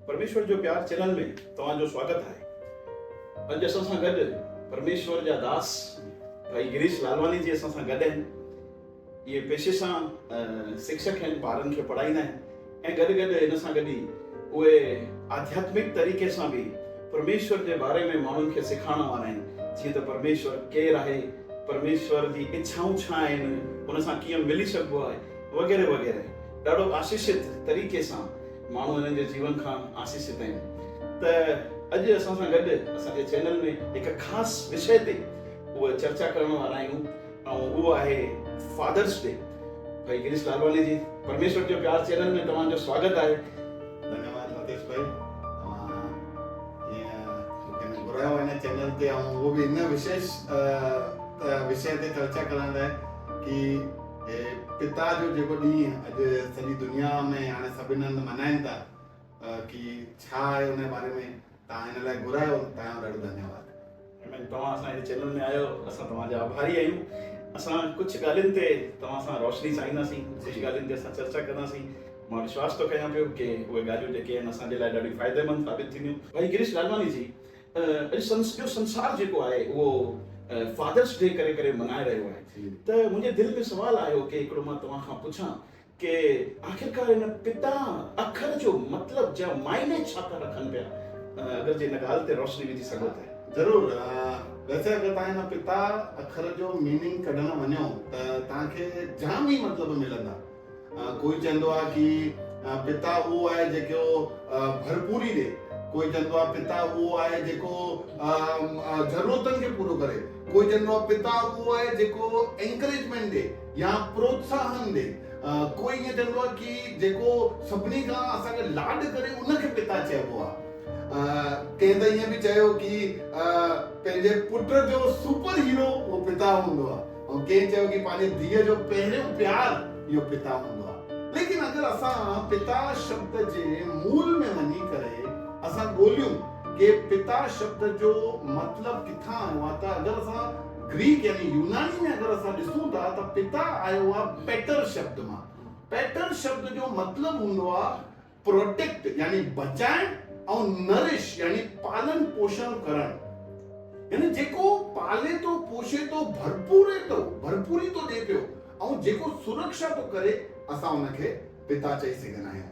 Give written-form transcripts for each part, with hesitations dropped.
پرميشور جو پيار چينل ۾ توهان جو سواگت آهي. اڄ اسان سان گڏ پرميشور جا داس ڀائي گريش لالواني جي اسان سان گڏ آهن. اهي پيشي سان شڪشڪ آهن، ٻارن کي پڙهائيندا آهن ۽ گڏ گڏ ان سان گڏ ئي اهي آڌياتمڪ طريقي سان به پرميشور جي باري ۾ ماڻهن کي سيکارڻ وارا آهن، جيئن ته پرميشور ڪير آهي، پرميشور جي اڇائون ڇا آهن، ان سان ڪيئن ملي سگهبو آهي وغيره وغيره. ڏاڍو آشيشت طريقي سان ماڻهو انهن جي جيون کان آشيشت آهن ته اڄ اسان سان گڏ اسان جي چينل ۾ هڪ خاص وشي تي اهي چرچا ڪرڻ وارا آهيون ۽ اهو آهي فادرس ڊي. ڀائي گريش لالواني جي پرميشور جو پيار چينل ۾ توهان جو سواگت آهي. ڌنيواد لتيش ڀائي توهان جيئن مون کي گهرايو هن چينل تي ۽ اهو به هن وشيش وشي تي چرچا ڪرڻ لاء ڪي هي پتا جو جيڪو ڏينهن اڄ سڄي دنيا ۾ هاڻي سڀني هنڌ ملهائين ٿا ڪي ڇا آهي ان جي باري ۾ توهان هن لاء گهرايو توهان جو ڏاڍو ڌنيواد. آمين توهان اسان جي چينل ۾ آيو اسان توهان جا آڀاري آهيون اسان ڪجهه ڳالهين تي توهان سان روشني چاهينداسين ڪجهه ڳالهين تي اسان چرچا ڪنداسين مان وشواس ٿو ڪيان پيو ڪي اهي ڳالهيون جيڪي آهن اسان جي لاء ڏاڍيون فائديمند ثابت ٿينديون. ڀائي گريش لالواني جي اڄ سڄو سنسار جيڪو آهي اهو فادرس ڊي ڪري ڪري ملهائي رهيو آهي ته منهنجي دل ۾ سوال آيو ڪي هڪڙو مان توهان کان پڇان ڪي آخرڪار ان پتا اکر جو مطلب جا معني ڇا ٿا رکن پيا اگر جي ان ڳالهه تي روشني وجهي سگهو ته. ضرور ويسي اگر توهان ان پتا اکر جو ميننگ ڪڍڻ وڃو ته توهان کي جام ئي مطلب ملندا. ڪوئي چوندو آهي ڪي پتا اهو آهي جيڪو ڀرپوري ڏي، ڪوئي چوندو آهي پتا اهو آهي جيڪو ضرورتن کي پورو ڪري، ڪوئي چوندو آهي پتا اهو آهي جيڪو انڪريجمينٽ ڏي يا پروتساهن ڏي، ڪوئي ائين چوندو آهي ڪي جيڪو سڀني کان اسان کي لاڏ ڪري ان کي پتا چئبو آهي. ڪنهن ته ائين به چيو ڪي پنهنجي پٽ جو سپر هيرو اهو پتا هوندو آهي. ۽ ڪنهن چيو ڪي پنهنجي ڌيء جو پهريون پيار اهو پتا هوندو آهي. ليڪن اگر اسان پتا شبد جي مول ۾ وڃي ڪري اسان ڳوليون ڪي پتا شبد جو مطلب ڪٿان آيو آهي ته اگر اسان گريڪ يعني يوناني ۾ اگر اسان ڏسون ٿا ته پتا آيو آهي پيٽر شبد مان. پيٽر شبد جو مطلب هوندو آهي پروٽيڪٽ يعني بچائڻ ۽ نرش يعني پالن پوشڻ ڪرڻ يعني جيڪو پالي ٿو پوشي ٿو ڀرپوري ٿو ڀرپوري ٿو ڏي پيو ۽ جيڪو سرڪشا ٿو ڪري اسان ان کي پتا چئي سگهندا آهيون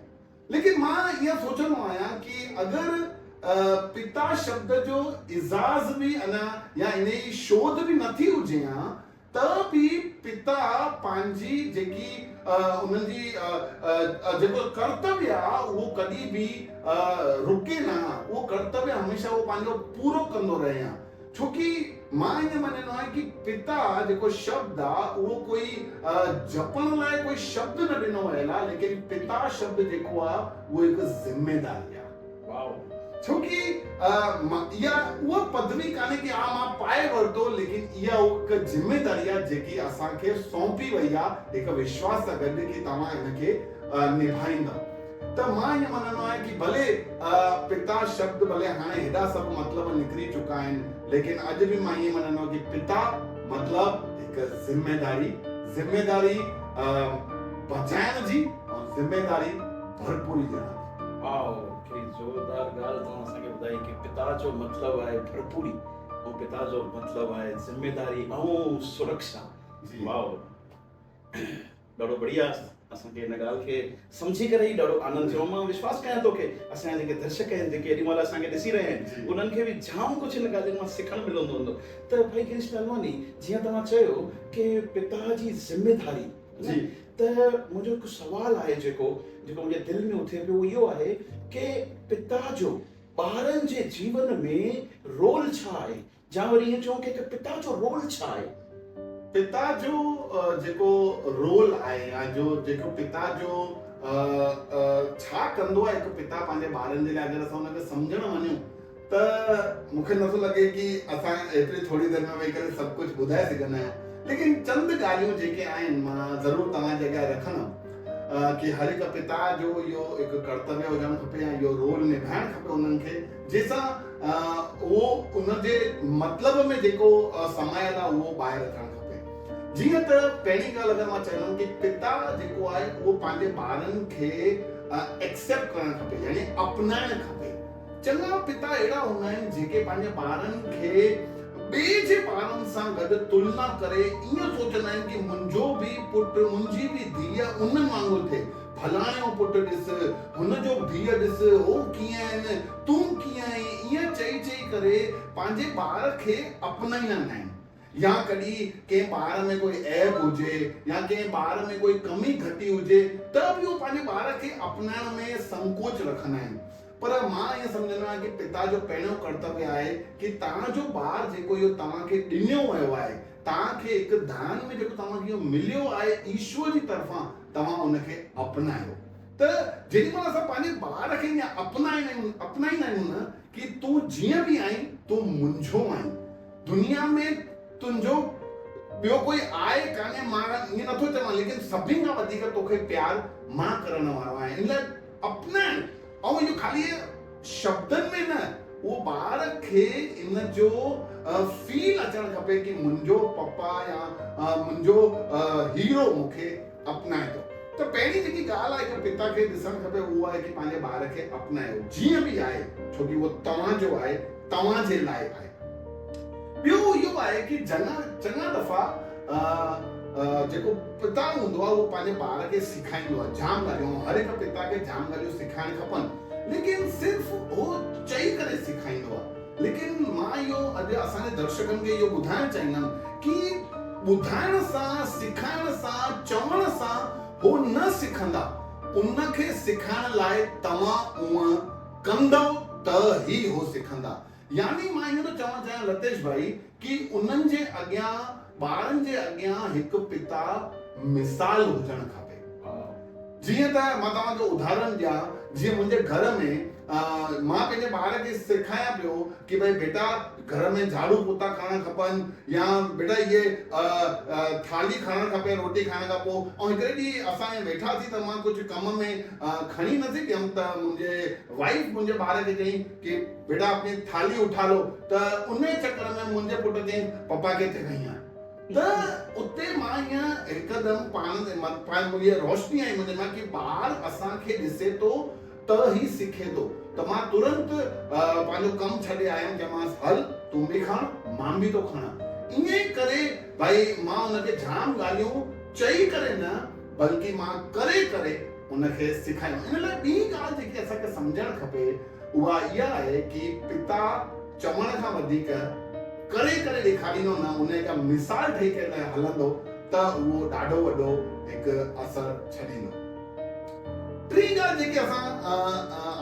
ليڪن مان اها سوچندو آهيان ڪي اگر پتا شبد جو اعزاز به اڃا يا ان جي شوڌ به نه ٿي هجي ها ته به پتا پنهنجي جيڪي انهن جي جيڪو ڪرتويه آ اهو ڪڏهن به رڪي نه ها اهو ڪرتويه هميشه اهو پنهنجو پورو ڪندو رهي ها ڇو ڪي مان ائين مڃندو آهيان ڪي پتا جيڪو شبد آ اهو ڪوئي جپڻ لاء ڪوئي شبد نه ڏنو ويل آ ليڪن پتا شبد جيڪو آ اهو هڪ ذميداري آ. ڇو ڪي اها اها پدوي ڪانهي ڪي ها مان پائي ورتو ليڪن اها هڪ ذميداري آهي جيڪي اسان کي سونپي وئي آهي هڪ وشواس سان گڏ ڪي توهان ان کي نڀائيندؤ ته مان ائين مڃندو آهيان ڪي ڀلي پتا شبد ڀلي هاڻي هيڏا سڀ مطلب نڪري چڪا آهن ليڪن اڄ به مان ائين مڃندو آهيان ڪي پتا مطلب هڪ ذميداري ذميداري بچائڻ جي ۽ ذميداري ڀرپوري ڏيڻ جي. واو ڪهڙي زوردار ڳالهه توهان اسان کي ٻڌائي ڪي پتا جو مطلب آهي ڀرپوري ۽ پتا جو مطلب آهي ذميداري ۽ سرڪشا واو ڏاڍو بڙيا اسان کي ان ڳالهه کي سمجهي ڪري ئي ڏاڍو آنند ٿيو مان وشواس ڪيان ٿو ڪي اسان جا جيڪي درشڪ آهن جيڪي ايڏي مهل اسان کي ڏسي رهيا آهن انهن کي به جام ڪجهه ان ڳالهين مان سکڻ ملندو هوندو ته ڀائي گريش لالواني جيئن توهان چيو ڪي پتا جي ذميداري جي ته منهنجو هڪ سوال آهي جيڪو جيڪو منهنجي دل ۾ اٿي پيو اهو اهو آهي ڪي پتا جو ٻارن جي جيون ۾ رول ڇا آهي يا وري ائين چئون ڪي پتا جو رول ڇا آهي؟ پتا جو جيڪو رول آهي يا جو جيڪو پتا جو ڇا ڪندو آهي هڪ پتا پنهنجي ٻارن جي لاء اگر اسان ان کي سمجهڻ وڃون ته مون کي نٿو لڳي ڪي اسان ايتري ٿوري دير ۾ ويهي ڪري سڀ ڪجهه ٻڌائي سگهندا آهيون ليڪن چند ڳالهيون جيڪي آهن مان ضرور توهان جي اڳيان رکندم ڪي هر هڪ پتا جو اهو هڪ ڪرتويه هجڻ کپي ۽ اهو رول نڀائڻ کپي انهن کي جنهن سان اهو ان جي مطلب ۾ جيڪو سمايل آهي اهو ٻاهر اچڻ کپي جيئن ته پهرين ڳالهه اگر مان چوندم ڪي پتا جيڪو آهي اهو پنهنجي ٻارن کي. ايڪسيپٽ ڪرڻ کپي يعني اپنائڻ کپي. چڱا پتا اهڙا هوندا آهن جيڪي پنهنجي ٻارن کي ٻئي جي ٻارن سان گڏ تلنا ڪري ائين سوچندا آهن ڪي منهنجو به پٽ منهنجي به ڌيء انهن وانگر ٿئي، فلاڻي جو پٽ ڏس، هن جو ڌيء ڏس، هو ڪيئن آهن، تون ڪيئن آهين، ائين چئي چئي ڪري پنهنجي ٻار کي اپنائيندا ناهن. يا ڪڏهن ڪنهن ٻار ۾ ڪوئي عيب هجي يا ڪنهن ٻار ۾ ڪوئي ڪمي گهٽي هجي ته به اهو پنهنجي ٻار کي اپنائڻ ۾ سنڪوچ رکندا آهن. پر مان ائين سمجهندو آهيان ڪي پتا جو پهريون ڪرتويه آهي ڪي توهان جو ٻار جيڪو اهو توهان کي ڏنيو ويو آهي، توهان کي هڪ دان ۾ جيڪو توهان کي اهو مليو آهي ايشور جي طرفان توهان ان کي اپنايو ته جيڏي مهل اسان پنهنجي ٻار کي ائين اپنائيندا آهيون نه ڪي تون جيئن به آهين تون منهنجو آهين. دنيا ۾ تنهنجو ٻيو ڪوئي آهي ڪانهي مان ائين نٿو چوان ليڪن سڀني کان وڌيڪ توکي پيار مان ڪرڻ وارو آهيان ان لاء اپنائڻ ۽ اهو خالي شبدن ۾ نه اهو ٻار کي ان جو فيل اچڻ کپي ڪي منهنجو پپا يا منهنجو هيرو مون کي اپنائي ٿو ته پهرين جيڪي ڳالهه آهي هڪ پتا کي ڏسڻ کپي اهو آهي ڪي پنهنجي ٻار کي اپنايو جيئن به آهي ڇو ڪي اهو توهان جو آهي توهان جي لاء آهي. ٻيو اهو آهي ڪي جڱا چڱا دفعا جيڪو پتا هوندو آهي اهو پنهنجي ٻار کي سيکائيندو آهي جام ڳالهيون هر هڪ پتا کي جام ڳالهيون سيکائڻ کپن ليڪن صرف هو چئي ڪري سيکائيندو آهي ليڪن مان اهو اڄ اسان جي درشڪن کي اهو ٻڌائڻ چاهيندم ڪي ٻڌائڻ سان سيکائڻ سان چوڻ سان هو نه سکندا ان کي سکائڻ لاء توهان اونء ڪندؤ ته هي هو سکندا. يعني مان ائين ٿو چوڻ چاهيان لتيش ڀائي ڪي انهن جي اڳيان ٻارن جي اڳيان هڪ پتا مثال هجڻ کپي. جيئن ته مان توهان کي اداهرن ڏيان جيئن منهنجي گهر ۾ مان پنهنجي ٻار کي سيکايان پيو ڪي ڀائي بيٽا گهر ۾ جهاڙو پوتا ڪرڻ کپن يا بيٽا اهي ٿالهي کڻڻ کپي روٽي کائڻ کان پوء ۽ هڪڙي ڏينهن اسان ائين ويٺاسين ته مان ڪجهه ڪم ۾ کڻي نه ٿي پيم ته منهنجي وائيف منهنجي ٻار کي چيائين ڪي بيٽا اپني ٿالهي اٺا لو ته انهي چڪر ۾ منهنجي پٽ چيائين پپا ڪٿي کنئي آهي ته اتي مان ائين هڪدم پاڻ تي منهنجي روشني آئي منهنجي مان ڪي ٻار اسان کي ڏسي ٿو ته هي سکي ٿو ته مان ترنت پنهنجو ڪم ڇڏي آيم چيومانس هل تون به کڻ مان به ٿو کڻان ائين ڪري ڀائي مان ان کي جام ڳالهيون چئي ڪري نه بلڪه مان ڪري ڪري ان کي سکايو. ان لاء ٻي ڳالهه جيڪي اسان کي سمجهڻ کپي اها اها آهي ڪي پتا چوڻ کان وڌيڪ ڪري ڪري ڏيکاريندو نه ان جا مثال ٺهي ڪري هلندو ته اهو ڏاڍو وڏو هڪ اثر ڇڏيندو. ٽين ڳالهه جيڪي اسان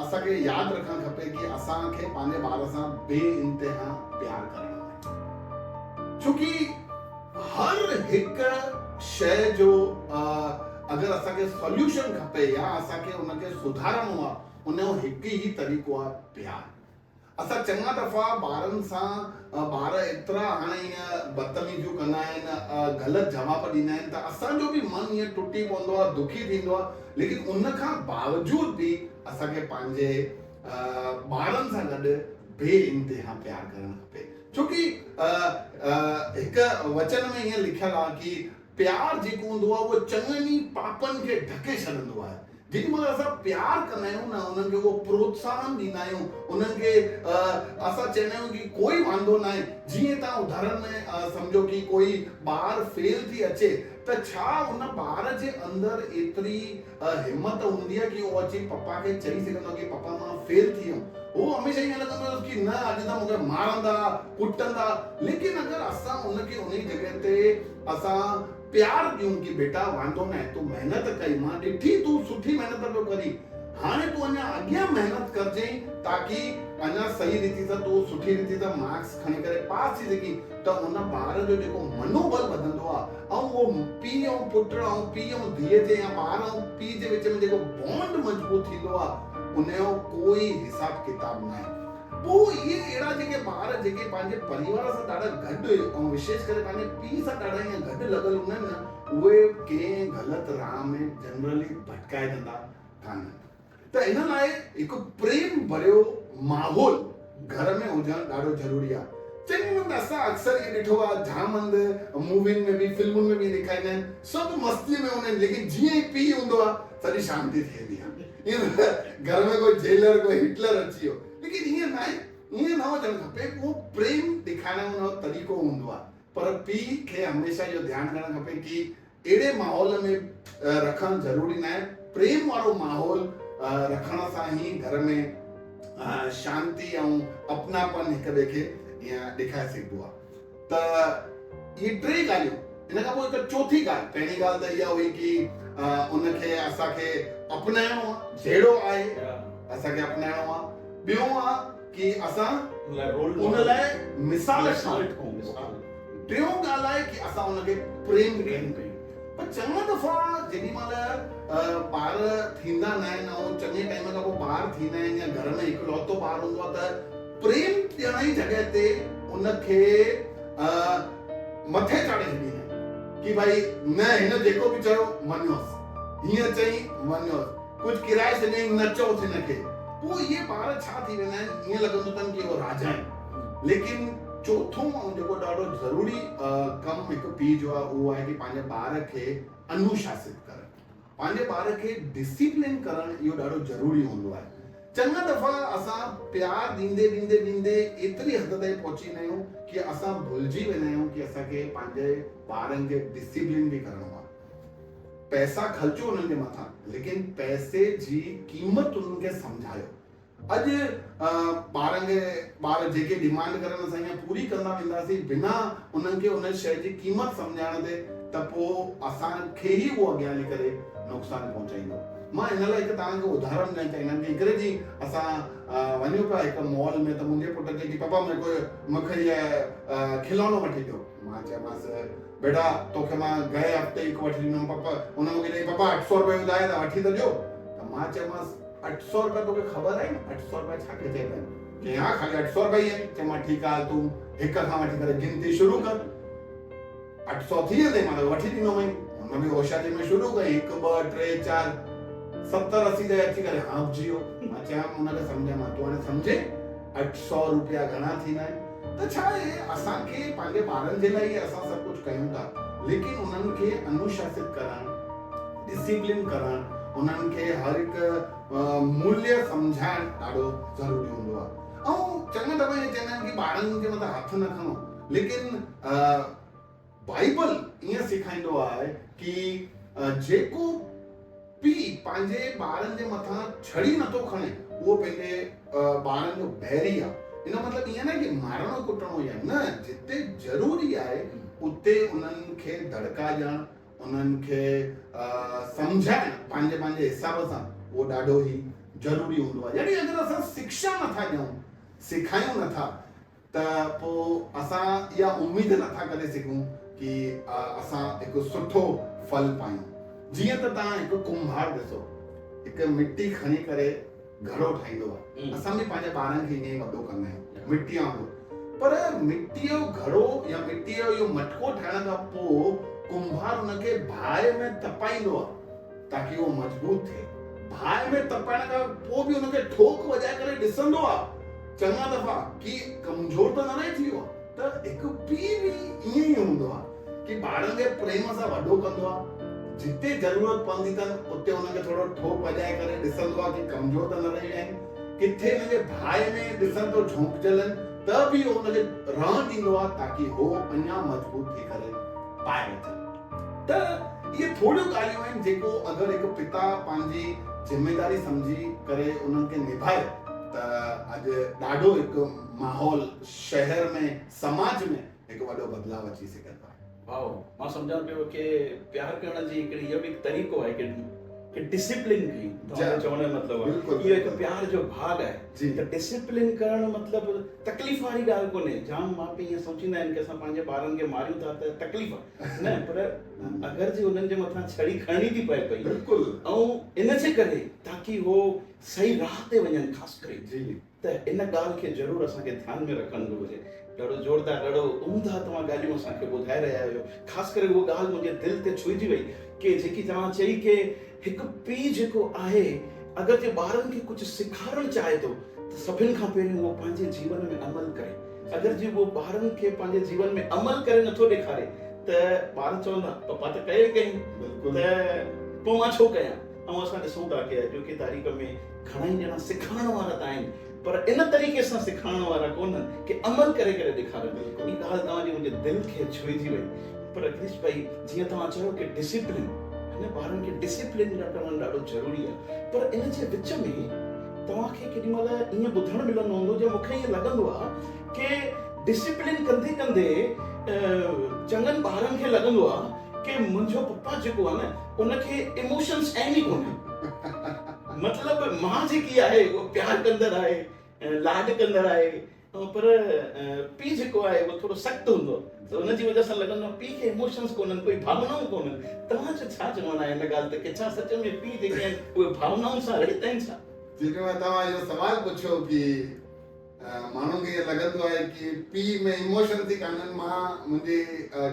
اسان کي ياد رکڻ کپي ڪي اسان کي پنهنجي ٻار سان بي انتها پيار ڪرڻو آهي ڇو ڪي هر هڪ شيء جو اگر اسان کي سوليوشن کپي يا اسان کي ان کي سڌارڻو آ ان جو هڪ ئي طريقو آ پيار. اسان چڱا دفعا ٻارن سان ٻار ايترا هاڻي ائين بدتميزيون ڪندا آهن غلط جواب ڏيندا آهن ته اسان جو به من ائين ٽٽي پوندو آ دکي ٿيندو آ ليڪن ان کان باوجود به اسان کي پنهنجي ٻارن سان گڏ بي انتها پيار ڪرڻ کپي ڇو ڪي هڪ وچن ۾ ائين لکيل آ ڪي پيار جيڪو هوندو آهي اهو چڱن ئي پاپن کي ڍڪي ڇڏندو آهي. جيڏي مهل اسان پيار ڪندا آهيون نه انهن کي اهو پروتساهن ڏيندا آهيون انهن کي اسان چوندا آهيون ڪي ڪوئي واندو ناهي جيئن توهان اداهرن ۾ سمجهو ڪي ڪوئي ٻار فيل ٿي اچي ته ڇا ان ٻار جي اندر ايتري همت هوندي آهي ڪي اهو اچي پپا کي چئي سگهندو آهي ڪي پپا مان فيل ٿي ويم اهو هميشه ائين لڳندو هيس ڪي نه اڄ ته مون کي مارندا ڪٽندا ليڪن اگر اسان ان کي انهي جڳهه تي اسان پيار ڏيون ڪي بيٽا واندو ناهي تون محنت ڪئي مان ڏٺي تون سٺي محنت پيو ڪرين هاڻي تون اڃا اڳيان محنت ڪرجين تاڪي اڃا صحيح ريتي سان تون سٺي ريتي سان مارڪس کڻي ڪري پاس ٿي سگهين ته ان ٻار جو جيڪو منوبل وڌندو آ ۽ اهو پيء ۽ پٽ ۽ پيء ۽ ڌيء جي يا ٻار ۽ پيء جي وچ ۾ جيڪو بانڊ مضبوط ٿيندو آ ان جو ڪوئي حساب ڪتاب ناهي. پوء اهي اهڙا جيڪي ٻار جيڪي پنهنجي پريوار سان ڏاڍا گڏ ۽ وشيش ڪري پنهنجي پيء سان ڏاڍا ائين گڏ لڳل هوندا آهن نه اهي ڪنهن غلط راهه ۾ جنرلي ڀٽڪائجندا ڪانهن ته ان لاء هڪ پريم ڀريو ماحول گهر ۾ هجڻ ڏاڍو ضروري آهي. چڱي هنڌ اسان اڪثر اهو ڏٺو آهي جام هنڌ مووين ۾ به فلمن ۾ به ڏيکاريندا آهن سڀ مستي ۾ هوندا آهن ليڪن جيئن ئي پيء هوندو آهي سڄي شانتي ٿي ويندي آهي. ائين ته گهر ۾ ڪوئي جيلر ڪوئي هٽلر اچي ويو. ليڪن ائين ناهي، ائين نه هجڻ کپي. اهو پريم ڏيکارڻ جو ان جو طريقو هوندو آهي. پر پيء کي هميشه اهو ڌيان ڪرڻ کپي ڪي اهڙي ماحول ۾ رکڻ ضروري ناهي. پريم وارو ماحول رکڻ سان ئي گهر ۾ شانتي ۽ اپناپن هڪ ٻئي کي ائين ڏيکاري سگهبو آهي. ته اهي ٽي ڳالهيون ان کان پوء هڪ چوٿين ڳالهه پهرين ڳالهه ته اها هئي ڪي ان کي اسان کي اپنائڻو آهي جهڙو آهي اسان کي اپنائڻو آهي ٻيو آهي ڪي اسان ان لاء مثال ٺاهيون ٽيون ڳالهه آهي ڪي اسان ان کي پريم ڪيون پر چڱا دفعا جيڏي مهل ٻار ٿيندا نه آهن ۽ چڱي ٽائيم کان پوء ٻار ٿيندا آهن يا گهر ۾ هڪ لوتو ٻار هوندو آهي ته پريم ڏيڻ جي جڳهه تي ان کي مٿي چاڙهي ڇڏيندا آهن ڪي ڀائي نه هن جيڪو به چيو مڃوس هيئن چئي مڃوس ڪجهه ڪرائي ڇڏيائين نه چئوس هن کي پوء اهي ٻار ڇا ٿي ويندا آهن ائين لڳندو اٿن ڪي اهو راجا آهن ليڪن چوٿون ۽ جيڪو ڏاڍو ضروري ڪم هڪ پيء جو آهي اهو آهي ڪي پنهنجي ٻار کي انوشاست ڪرڻ پنهنجي ٻار کي ڊسيپلين ڪرڻ اهو ڏاڍو ضروري هوندو آهي. چڱا دفعا اسان پيار ڏيندي ڏيندي ڏيندي ايتري حد تائين پهچي ويندا آهيون ڪي اسان ڀلجي ويندا آهيون ڪي اسان کي پنهنجي ٻارن کي ڊسيپلين به ڪرڻو آهي. پئسا خرچو انهن جي مٿان ليڪن پئسي جي قيمت انهن کي سمجهايو. اڄ ٻارن کي ٻار جيڪي ڊيمانڊ ڪرن اسان اها پوري ڪندا وينداسين بنا انهن کي ان شيء جي قيمت سمجهائڻ تي ته پوء اسان کي ئي اهو اڳيان هلي ڪري نقصان پهچائيندو. مان ان لاء هڪ توهان کي اداهرڻ ڏيڻ چاهيندم ڪي هڪڙي ڏينهن اسان وڃون پيا هڪ مال ۾ ته منهنجي پٽ چئي ڪي پپا مون کي مون کي هيء کلونو وٺي ڏيو. مان چيومانس بيٽا توکي مان گئي هفتي هڪ وٺي ڏنو پپا هن مون کي چئي پپا 800 روپيه ٻڌايا ته وٺي ته ڏيو ته مان چيومانس 800 روپيا توکي خبر آهي نه 800 روپيا ڇا کي چئبا آهن؟ چيائين ها خالي 800 روپيا ئي آهن. چيومانس ٺيڪ آهي تون هڪ کان وٺي ڪري گنتي شروع ڪر. 800 ٿي ويندئي مان توکي وٺي ڏيندومانء. هن به هوشياري ۾ شروع ڪئي هڪ ٻه ٽي چار ستر اسي تائين اچي ڪري هانپجي ويو. مان چيم هن کي سمجهايم تون هاڻي سمجهين 800 روپيا گهڻا ٿيندا آهن؟ ته ڇا آهي اسان کي پنهنجي ٻارن جي لاء ئي اسان سڀ ڪجهه ڪيون ٿا ليڪن انهن کي انوشاست ڪرڻ ڊسيپلين ڪرڻ، انهن کي هر هڪ موليه سمجهائڻ ڏاڍو ضروري هوندو آهي ۽ چڱا دفعا ائين چوندا آهن ڪي ٻارن جي مٿان هٿ نه کڻو ليڪن بائيبل ائين سيکائيندو آهي ڪي جيڪو پيء پنهنجي ٻارن جي مٿان ڇڙي نٿو کڻي اهو پنهنجي ٻارن جو بيري آهي. ان جو مطلب ائين ناهي ڪي مارڻو ڪٽڻو يا نه جتي ضروري آهي اتي انهن کي دڙڪا ڏيڻ انهن کي سمجهائڻ پنهنجي پنهنجي حساب سان اهو ڏاڍو ئي ضروري هوندو آهي يعني اگر اسان شڪشا نٿا ڏيون سيکايون نٿا ته پوء اسان اها اميد نٿا ڪري سگهون ڪي اسان هڪ سٺو ڦل پايون جيئن ته توهان هڪ ڪنڀار ڏسو هڪ مٽي کڻي ڪري گهڙو ٺاهيندو آهي اسان به پنهنجي ٻارن کي ائين ئي وڏو ڪندا آهيون مٽي وانگر پر مٽي جو گهڙو يا مٽي جو اهو مٽڪو ٺاهڻ کان پوء ڪنڀار ان کي باهه ۾ تپائيندو آهي تاڪي اهو مضبوط ٿئي باهه ۾ تپائڻ کان پوء به ان کي ٺوڪ وڄائي ڪري ڏسندو آهي چڱا دفعا ڪي ڪمزور ته نه رهي ٿي ويو آهي ته هڪ پيء به ائين ئي هوندو آهي ڪي ٻارن کي پريم سان وڏو ڪندو آهي جتي ضرورت پوندي اٿن اتي انهن کي ٿورو ٺوڪ وڄائي ڪري ڏسندو آهي ڪي ڪمزور ته نه رهي ويا آهن ڪٿي انهن کي باهه ۾ ڏسن ٿو جهونڪجل آهن ته به هو ان کي رهڻ ڏيندو آهي تاڪي هو اڃا مضبوط ٿي ڪري ٻاهر اچن ته اهي ٿوريون ڳالهيون آهن جيڪو اگر هڪ پتا پنهنجي ذميداري سمجهي ڪري انهن کي نڀائي ته اڄ ڏاڍو هڪ ماحول شهر ۾ سماج ۾ هڪ وڏو بدلاء اچي سگهندو آهي. ڀائو مان سمجهان پيو ڪي پيار ڪرڻ جي هڪڙي اهو به هڪ طريقو آهي ڪي ڪي ڊسيپلين ڪيون توهان جو چوڻ جو مطلب آهي اهو هڪ پيار جو ڀاڳ آهي ته ڊسيپلين ڪرڻ مطلب تڪليف واري ڳالهه ڪونهي جام ماء پيء ائين سوچيندا آهن ڪي اسان پنهنجي ٻارن کي ماريون ٿا ته تڪليف آهي نه پر اگر جي انهن جي مٿان ڇڙي کڻڻي ٿي پئي پئي ۽ ان جي ڪري تاڪي هو صحيح راهه تي وڃن خاص ڪري ته ان ڳالهه کي ضرور اسان کي ڌيان ۾ رکڻ گهرجي. ڏاڍو زوردار ڏاڍو عمده توهان ڳالهيون اسان کي ٻڌائي رهيا آهيو. خاص ڪري اها ڳالهه منهنجي دل تي ڇهجي وئي ڪي جيڪي توهان چئي ڪي هڪ پيء جيڪو آهي اگر جي ٻارن کي ڪجهه سيکارڻ چاهي ٿو ته سڀن کان پهريون اهو پنهنجي جيون ۾ عمل ڪري. اگر جي اهو ٻارن کي پنهنجي جيون ۾ عمل ڪري نٿو ڏيکاري ته ٻار چوندا پپا ته ڪيو ئي ڪين ته پوء مان ڇو ڪيان. ۽ اسان ڏسون ٿا ڪي اڄوڪي تاريخ ۾ گهڻا ئي ڄڻا سيکارڻ وارا ته آهن پر ان طريقي سان سيکارڻ وارا ڪونهن ڪي عمل ڪري ڪري ڏيکارن. هي ڳالهه توهان جي منهنجي دل کي ڇهجي وئي. پر گريش ڀائي جيئن توهان چيو ڪي ڊسيپلين هن ٻارن کي ڊسيپلين ڪرڻ ڏاڍو ضروري آهي پر ان جي وچ ۾ توهان کي ڪيڏي مهل ائين ٻڌڻ ملندو هوندو جيئن مون کي ائين لڳندو آهي ڪي ڊسيپلين ڪندي ڪندي چڱن ٻارن کي لڳندو آهي ڪي منهنجو پپا جيڪو آهي نه ان کي ايموشنس آهن ئي ڪونه مطلب مان جيڪي آهي اهو پيار ڪندڙ آهي لاڏ ڪندڙ آهي پر پيء جيڪو آهي اهو ٿورو سخت هوندو آهي ته ان جي وجه سان لڳندو آهي پيء کي ايموشنس ڪونهن ڪوئي ڀاونائون ڪونهن توهان جو ڇا چوڻ آهي ان ڳالهه تي ڪي ڇا سچ ۾ پيء جيڪي آهن اهي ڀاونائن سان رهت آهن ڇا؟ جيڪڏهن مان توهان اهو سوال پڇيو ڪي ماڻهن کي ائين لڳندو آهي ڪي پيء ۾ ايموشنس ئي ڪانهن مان منهنجي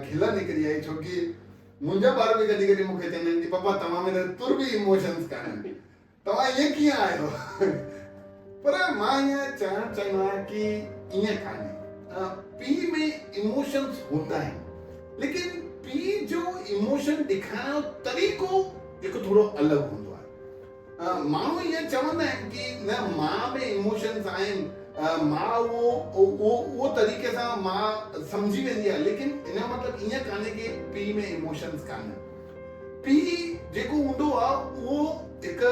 کل نڪري آئي ڇو ڪي منهنجا ٻار به ڪڏهن ڪڏهن مون کي چوندا آهن ڪي پپا توهان ۾ ته تر به ايموشنس ڪانهن توهان ائين ڪيئن آهيو؟ پر مان ائين چوڻ چاهيندو آهيان ڪي ائين ڪانهي. پيء ۾ ايموشنس هوندا آهن ليڪن پيء جو ايموشن ڏيکارڻ جو طريقو هڪ ٿورو الڳ هوندو آهي. ماڻهو ائين چوندا آهن ڪي نه ماء ۾ ايموشنس آهن ماء اهو اهو اهو طريقي سان ماء سمجهي ويندي آهي ليڪن ان جو مطلب ائين ڪانهي ڪي پيء ۾ ايموشنس ڪانهن. پيء جيڪو هوندو آ اهو هڪ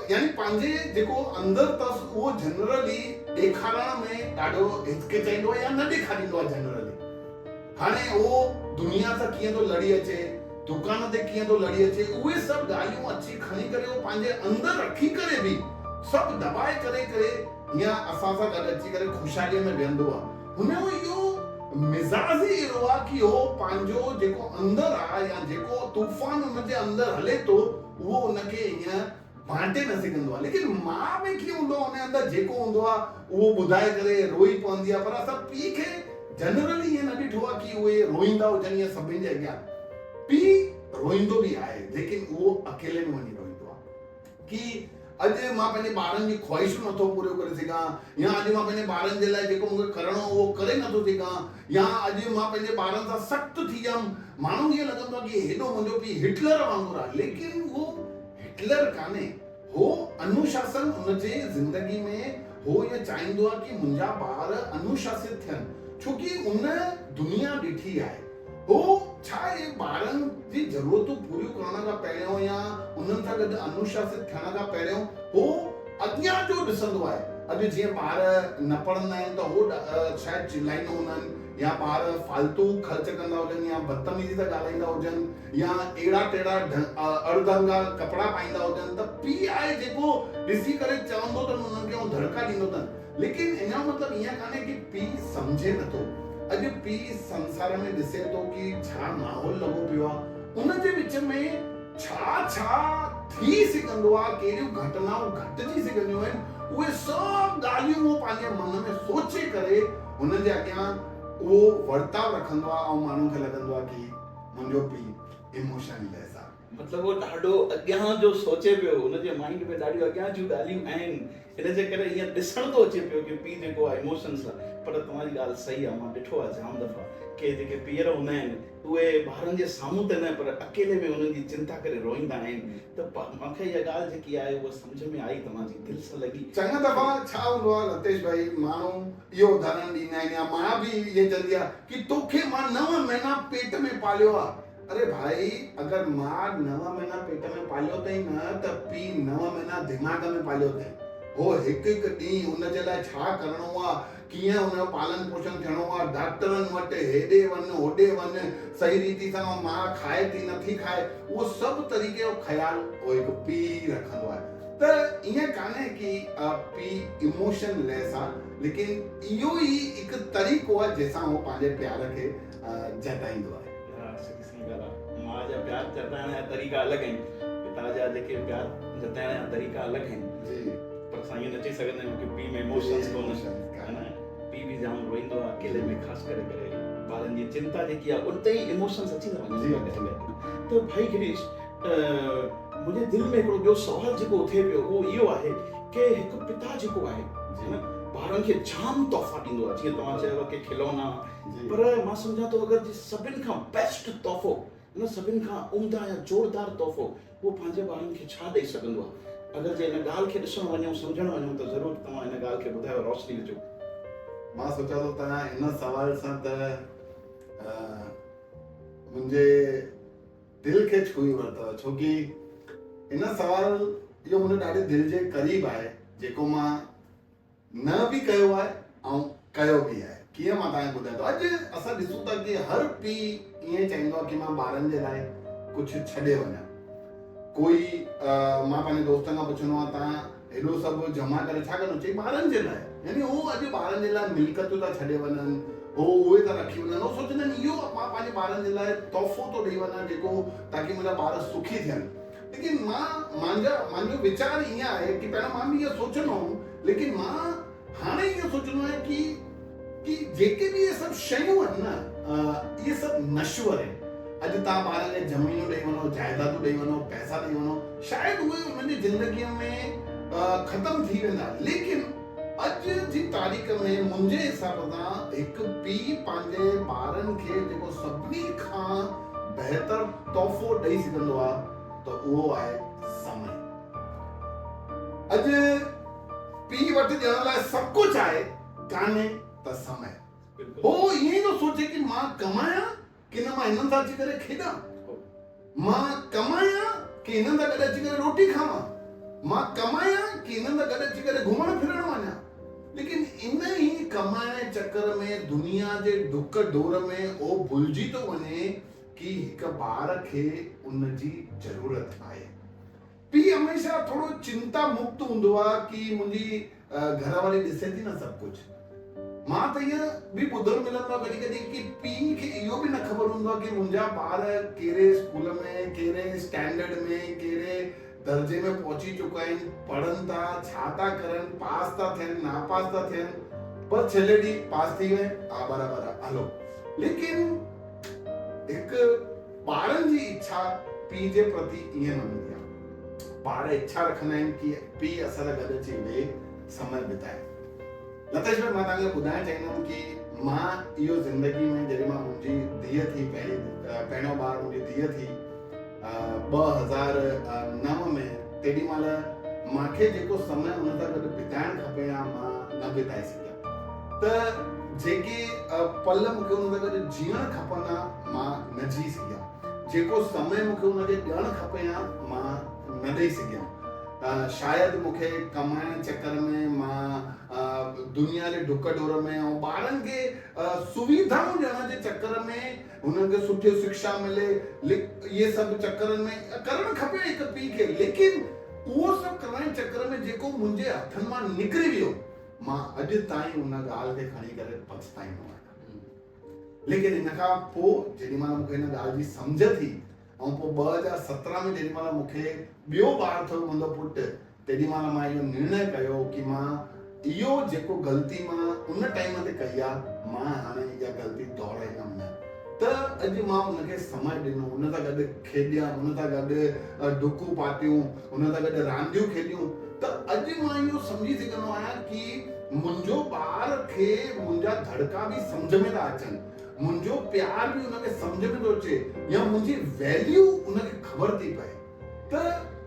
يعني پنهنجي جيڪو اندر اٿس اهو جنرلي ڏيکارڻ ۾ ڏاڍو هچڪچائيندو آ يا نه ڏيکاريندو آ جنرلي هاڻي اهو دنيا سان ڪيئن ٿو لڙي اچي دڪان تي ڪيئن ٿو لڙي اچي اهي سڀ ڳالهيون اچي کڻي ڪري اهو پنهنجي اندر رکي ڪري به سڀ دٻائي ڪري ڪري يا اسان سان گڏ اچي ڪري خوشحالي ۾ ويهندو آ هن جو اهو مزاج ئي اهڙو آ ڪي هو پنهنجو جيڪو اندر آ يا جيڪو طوفان هن جي اندر هلي ٿو اهو ان کي ائين بانٽي نه سگهندو آ ليڪن ماء ۾ ڪيئن هوندو آ ان جي اندر جيڪو هوندو آ اهو ٻڌائي ڪري روئي پوندي آ پر اسان پيء کي جنرلي ائين نه ڏٺو آ ڪي اهي روئيندا هجن يا سڀني جي اڳيان پيء روئيندو به آهي ليڪن اهو اڪيلي ۾ وڃي روئيندو آ. ڪي اڄ مان پنهنجي ٻارن جي خواهشون نٿو پوريون ڪري سگهان يا اڄ مان پنهنجي ٻارن جي لاء جيڪو مون کي ڪرڻو هو اهو ڪري نٿو سگهان يا اڄ مان پنهنجي ٻارن سان سخت ٿي ويم. ماڻهن کي ائين لڳندو آهي ڪي هيڏو منهنجو پيء هٽلر وانگر آهي ليڪن اهو هٽلر ڪانهي. هو انوشاسن ان جي زندگي ۾ هو ائين چاهيندو آهي ڪي منهنجا ٻار انوشاست ٿين ڇو ڪي ان دنيا ڏٺي آهي. هو ڇا اهي ٻارن جي ضرورتون پوريون ڪرڻ کان پهريون يا انهن سان گڏ انوشاست ٿيڻ کان پهريون هو اڳيان جو ڏسندو آهي. اڄ جيئن ٻار نه پڙهندا آهن ته هو شايد چلائيندو هوندن يا ٻار فالتو خرچ ڪندا هجن يا بدتميزي سان ڳالهائيندا هجن يا اهڙا ٽهڙا اڙڌنگا ڪپڙا پائيندا هجن ته پيء آهي جيڪو ڏسي ڪري چوندو اٿن انهن کي ۽ دڙڪا ڏيندو اٿن. ليڪن ان جو مطلب ائين ڪانهي ڪي پيء سمجهي نٿو. اڄ پيء سنسار ۾ ڏسي ٿو ڪي ڇا ماحول لڳو پيو آ، ان جي وچ ۾ ڇا ڇا ٿي سگهندو آ، ڪهڙيون گهٽنائون گهٽجي سگهنديون آهن، اهي سڀ ڳالهيون هو پنهنجي من ۾ سوچي ڪري هن جي اڳيان اهو ورتاء رکندو آ ۽ ماڻهن کي لڳندو آ ڪي منهنجو پيء ايموشن ليس آ. مطلب هو ڏاڍو اڳيان جو سوچي پيو، هن جي مائينڊ ۾ ڏاڍيون اڳيان جون ڳالهيون آهن، ان جي ڪري ائين ڏسڻ ٿو اچي پيو ڪي پيء جيڪو آهي ايموشنس آهي، پر توهان جي ڳالهه صحيح آهي، مان ڏٺو آهي جام دفعا ڪي جيڪي پيئر هوندا آهن اهي ٻارن جي سامهون ته نه پر اڪيلي ۾ انهن جي چنتا ڪري روئيندا آهن ته مون کي اها ڳالهه جيڪي آهي اها سمجهه ۾ آئي توهان جي دل سان لڳي. چڱا دفعا ڇا هوندو آهي لتيش ڀائي ماڻهو اهو اداهرڻ ڏيندا آهن يا ماء به ائين چوندي آهي ڪي توکي مان نو مهينا پيٽ ۾ پاليو آهي اري ڀائي اگر ماء نو مهينا پيٽ ۾ پاليو اٿئي نه ته پيء نو مهينا دماغ ۾ پاليو اٿئي. هو هڪ هڪ ڏينهن ان جي لاء ڇا ڪرڻو آ، ڪيئن ان جو پالن پوشڻ ٿيڻو آ، ڊاڪٽرن وٽ هيڏي وڃ هوڏي وڃ، صحيح ريتي سان ماء کائي ٿي نٿي کائي، اهو سڀ طريقي جو خيال اهو هڪ پيء ئي رکندو آهي. ته ائين ڪانهي ڪي پيء ايموشن ليس آ، ليڪن اهو ئي هڪ طريقو آ جنهن سان هو پنهنجي پيار کي جتائيندو آهي. ها سچي صحيح ڳالهه آ ماء جا پيار جتائڻ جا طريقا الڳ آهن پتا جا جيڪي پيار جتائڻ جا طريقا الڳ آهن جي پر اسان ائين نه چئي سگهندا آهيون ڪي پيء ۾ ايموشنس ڪونه آهن نه پيء به جام روئيندو آهي اڪيلي ۾ خاص ڪري ڪري ٻارن جي چنتا جيڪي آهي ان تي ئي ايموشنس اچي ٿا وڃن گهٽ گهٽ ته ڀائي گريش منهنجي دل ۾ هڪڙو ٻيو سوال جيڪو اٿي پيو اهو اهو آهي ڪي هڪ پتا جيڪو آهي ٻارن کي جام تحفا ڏيندو آهي جيئن توهان چيو ڪي کلونا پر مان سمجهان ٿو اگر جي سڀن کان بيسٽ تحفو ان سڀن کان عمده يا زوردار تحفو اهو پنهنجي ٻارن کي ڇا ڏئي سگهندو آهي؟ اگر جي ان ڳالهه کي ڏسڻ وڃون، سمجهڻ وڃون ته ضرور توهان ان ڳالهه کي ٻڌايو، روشني وجهو. مان سوچان ٿو توهان ان سوال سان ته منهنجي دل کي ڇهي ورتو ڇو ڪي ان سوال اهو منهنجي ڏاڍي دل جي قريب آهي جيڪو مان نه به ڪيو آهي ۽ ڪيو به آهي. ڪيئن مان توهان کي ٻڌايان ٿو. اڄ اسان ڏسون ٿا ڪي هر پيء ائين چاهيندو آهي ڪي مان ٻارن جي لاء ڪجهه ڇڏي وڃان. ڪوئي مان پنهنجي دوستن کان پڇندو آهيان توهان هيڏو سڀ جمع ڪري ڇا ڪندو؟ چئي ٻارن جي لاء. يعني هو اڄ ٻارن جي لاء ملڪيتون ٿا ڇڏي وڃن، هو اهي ٿا رکي وڃن. هو سوچيندا آهن اهو مان پنهنجي ٻارن جي لاء تحفو ٿو ڏئي وڃان جيڪو تاڪي منهنجا ٻار سکي ٿين. ليڪن مان مانجا مانجو ويچار ائين آهي ڪي پهريان مان به ائين سوچندو هوم ليڪن مان هاڻي ائين سوچندو آهيان ڪي ڪي جيڪي به اهي سڀ شيون آهن نه اهي سڀ نشور آهن اڄ تان ٻارن کي زمينون ڏئي وڃو جائدادون ڏئي وڃو پئسا ڏئي وڃو شايد اهي انهن جي زندگي ۾ ختم ٿي ويندا ليڪن اڄ جي تاريخ ۾ منهنجي حساب سان هڪ پيء پنهنجي ٻارن کي جيڪو سڀني کان بهتر تحفو ڏئي سگهندو آ ته اهو آهي سمي. اڄ پيء وٽ ڏيڻ لاء سڀ ڪجهه آهي، ڪانهي ته سمي. هو ائين ئي ٿو سوچي ڪي مان ڪمايان ڪي نه مان هنن سان اچي ڪري کيڏان. مان ڪمايان ڪي هنن سان گڏ اچي ڪري روٽي کاوان. مان ڪمايان ڪي هنن سان گڏ اچي ڪري گهمڻ ڦرڻ وڃان. ليڪن ان ئي ڪمائڻ جي چڪر ۾ دنيا جي ڊڪ ڊوڙ ۾ اهو ڀلجي ٿو وڃي ڪي هڪ ٻار کي ان جي ضرورت آهي. پيء هميشه ٿورو چنتا مڪت هوندو آ ڪي منهنجي گهر واري ڏسي ٿي نه سڀ ڪجهه. مان ته ائين به ٻڌڻ ملندو آ ڪڏهن ڪڏهن ڪي پيء کي اهو به نه خبر هوندو آ ڪي منهنجا ٻار ڪهڙي اسڪول ۾ ڪهڙي اسٽينڊرڊ ۾ ڪهڙي درجي ۾ پهچي چڪا آهن، پڙهن ٿا، ڇا ٿا ڪرن، پاس ٿا ٿين، ناپاس ٿا ٿين، بس ڇيلي ڏينهن پاس ٿي وئي، ها برابر آ هلو. ليڪن هڪ ٻارن جي اڇا پيء جي پرتي ائين نه هوندي آ. ٻار اڇا رکندا آهن ڪي پيء اسان سان گڏ اچي ويهي سمي بتائي. لتيش ڀائي مان توهان کي ٻڌائڻ چاهيندم ڪي مان اهو زندگي ۾ جڏهن مان منهنجي ڌيء ٿي پهرين پهريون ٻار منهنجي ڌيء ٿي 2009 ۾ تيڏي مهل مان کي جيڪو سمي ان سان گڏ بتائڻ کپي ها مان نه بتائي سگهيا ته جيڪي پل مون کي ان سان گڏ جيئڻ کپن ها مان نه جي سگهيا جيڪو سمي مون کي ان کي ڏيڻ کپي ها مان نه ڏئي سگهيم شايد مون کي ڪمائڻ جي چڪر ۾ مان دنيا جي ڊڪ ڊوڙ ۾ ۽ ٻارن کي سويڌائون ڏيڻ جي چڪر ۾ هنن کي سٺي شڪشا ملي اهي سڀ چڪرن ۾ ڪرڻ کپي هڪ پيء کي ليڪن اهو سڀ ڪرڻ جي چڪر ۾ جيڪو منهنجي هٿن مان نڪري ويو مان اڄ تائين ان ڳالهه کي کڻي ڪري پڇتائيندو آهيان ليڪن ان کان پوء جيڏي مهل مون کي ان ڳالهه جي سمجهه ٿي ۽ پوء 2017 ۾ جيڏي مهل مون کي ٻيو ٻار ٿيو منهنجو پٽ تيڏي مهل مان اهو نرڻي ڪيو ڪي مان اهو جيڪو غلطي مان ان ٽائيم تي ڪئي آ مان هاڻي اها غلطي دهرائيندم نه ته اڄ مان ان کي سمي ڏنو ان سان گڏ کيڏيم ان سان گڏ ڊڪون پاتيون ان سان گڏ رانديون کيڏيون ته اڄ مان اهو سمجهي سگهندو آهيان ڪي منهنجو ٻار کي منهنجا ڌڙڪا به سمجهه ۾ ٿا اچن، منهنجو پيار به ان کي سمجهه ۾ ٿو اچي يا منهنجي ويليو ان کي خبر ٿي پئي ته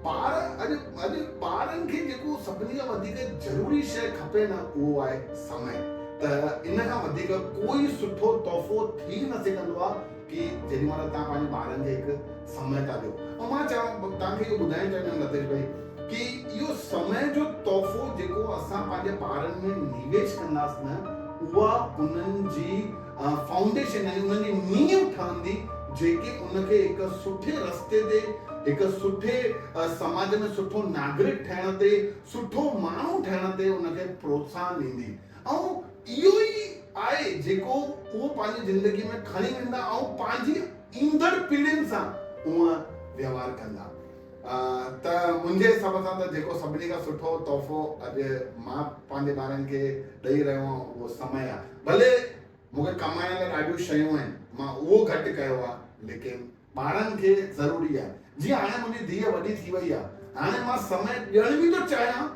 ٻار اڄ اڄ ٻارن کي جيڪو سڀني کان وڌيڪ ضروري شيء کپي نه اهو آهي سمي ته ان کان وڌيڪ ڪوئي سٺو تحفو ٿي نه سگهندو آهي ڪي جيڏي مهل توهان پنهنجي ٻارن کي هڪ سمي ٿا ڏيو ۽ مان چوان توهان کي اهو ٻڌائڻ چاهيندم لتيش ڀائي ڪي اهو سمي جو تحفو جيڪو اسان پنهنجي ٻارن ۾ نويش ڪنداس نه اها انهن جي فائونڊيشن يعني انهن جي نينهن ٺهندي جيڪي ان کي هڪ سٺي رستي تي هڪ سٺي سماج ۾ سٺو ناگرڪ ٺهڻ تي سٺو ماڻهو ٺهڻ تي ان کي پروتساهن ڏيندي ۽ اهو ئي آهي جيڪو اهو پنهنجي زندگي ۾ کڻي ويندا ۽ پنهنجي ايندڙ پيڙهين سان اونء ويوهار ڪندا. ته منهنجي حساب سان ته جيڪو سڀني کان سٺو تحفو اڄ مان پنهنجي ٻارن کي ڏئي رهيو آهيان اهو سمي آهي. ڀلي مون کي ڪمائڻ لاء ڏاڍيون شيون آهن مان اهو گهٽ ڪيو آهي ليڪن ٻارن کي ضروري آهي. جيئن هاڻي منهنجي ڌيء وڏي ٿي وئي آهي هاڻي مان سمي ڏيڻ به ٿو چاهيان.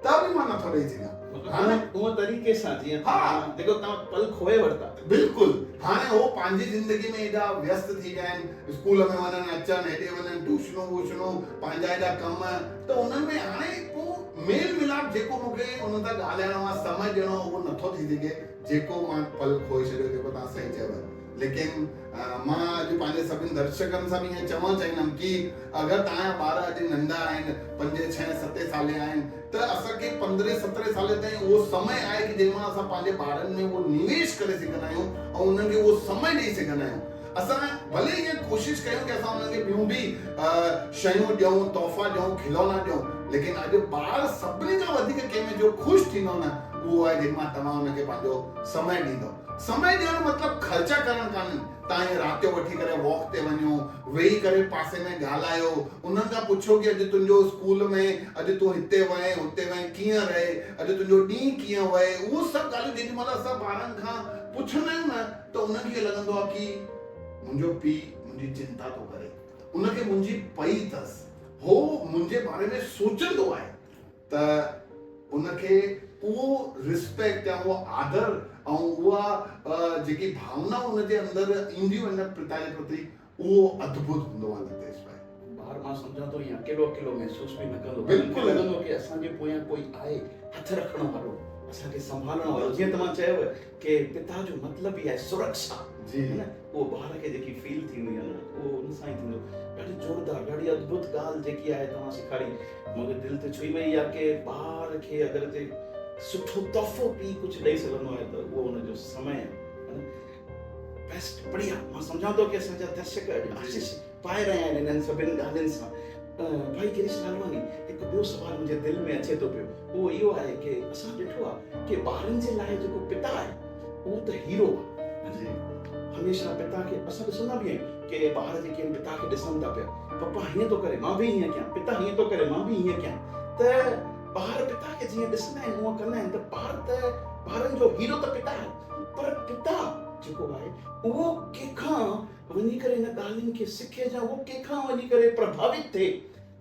ته به مان نٿو ڏئي سگهان. هاڻي ان طريقي سان جيئن ها جيڪو توهان پل کوئي ورتا. بلڪل هاڻي هو پنهنجي زندگي ۾ ايڏا ويست ٿي ويا آهن اسڪول ۾ وڃن اچن هيڏي وڃن ٽيوشنون ووشنون پنهنجا ايڏا ڪم ته انهن ۾ هاڻي ڪو ميل ملاپ جيڪو مون کي انهن سان ڳالهائڻو آهي سمي ڏيڻو آهي اهو نٿو ٿي سگهي جيڪو مان پل کوئي ڇڏيو جيڪو توهان صحيح چيو ليڪن مان اڄ پنهنجي سڀني درشڪن سان به ائين چوڻ چاهيندم ڪي اگر توهان جا ٻار اڄ ننڍا آهن پنجين ڇهين ستين سالي آهن ته اسان کي پندرهين سترهين سالي تائين اهو سمي آهي ڪي جنهن مان اسان پنهنجي ٻارن ۾ اهو نويش ڪري سگهندا آهيون ۽ انهن کي اهو سمي ڏئي سگهندا آهيون اسان ڀلي ائين ڪوشش ڪيون ڪي اسان انهن کي ٻيون به شيون ڏيون تحفا ڏيون کلونا ڏيون ليڪن اڄ ٻار سڀني کان وڌيڪ ڪنهن ۾ جو خوش ٿيندو نه اهو آهي جنهن مان توهان ان کي پنهنجو سمي ڏيندو سمي ڏيڻ مطلب خرچا ڪرڻ ڪانهن، توهان ائين رات جو وٺي ڪري واڪ تي وڃو، ويهي ڪري پاسي ۾ ڳالهايو، انهن کان پڇو ڪي اڄ تنهنجو اسڪول ۾ اڄ تون هتي وئين هتي وئين ڪيئن رهي، اڄ تنهنجو ڏينهن ڪيئن وئي، اهو سڀ ڳالهيون جيڏي مهل اسان ٻارن کان پڇندا آهيون نه ته انهن کي لڳندو آهي ڪي منهنجو پيء منهنجي چنتا ٿو ڪري، ان کي منهنجي پئي اٿس، هو منهنجي باري ۾ سوچندو آهي. ته ان کي اهو ريسپيڪٽ يا اهو آدر ۽ اها جيڪي ڀاونا ان جي اندر اينديون آهن پتا جي پرتي اهو ادڀت هوندو آهي لتيش ڀائي. ٻار مان سمجهان ٿو ائين اڪيلو اڪيلو محسوس به نه ڪندو بلڪل لڳندو ڪي اسان جي پويان ڪوئي آهي هٿ رکڻ وارو اسان کي سنڀالڻ وارو جيئن توهان چيو ڪي پتا جو مطلب ئي آهي سرڪشا جي نه اهو ٻار کي جيڪي فيل ٿيندي آهي نه اهو ان سان ئي ٿيندو ڏاڍي زوردار ڏاڍي ادڀت ڳالهه جيڪي آهي توهان سيکاري مون کي دل تي ڇهي وئي آهي ڪي ٻار کي اگر جي سٺو تحفو پي ڪجهه ڏئي سگهندو آهي ته اهو ان جو سمي آهي بيسٽ بڙيا مان سمجهان ٿو ڪي اسان جا درشڪ اڄ آشيش پائي رهيا آهن انهن سڀني ڳالهين سان. ڀائي گريش لالواڻي هڪ ٻيو سوال منهنجي دل ۾ اچي ٿو پيو اهو اهو آهي ڪي اسان ڏٺو آهي ڪي ٻارن جي لاء جيڪو پتا آهي اهو ته هيرو آهي جي هميشه پتا کي اسان ڏسندا به آهيون ڪي ٻار جيڪي آهن پتا کي ڏسن ٿا پيا پپا هيئن ٿو ڪري مان به هيئن ڪيان پتا هيئن ٿو ڪري مان به هيئن ڪيان ته ٻار پتا کي جيئن ڏسندا آهن اونئن ڪندا آهن ته ٻار ته ٻارن جو هيرو ته پتا آهي پر پتا جيڪو آهي اهو ڪنهن کان وڃي ڪري ان ڳالهين کي سکي يا اهو ڪنهن کان وڃي ڪري پرڀاوت ٿئي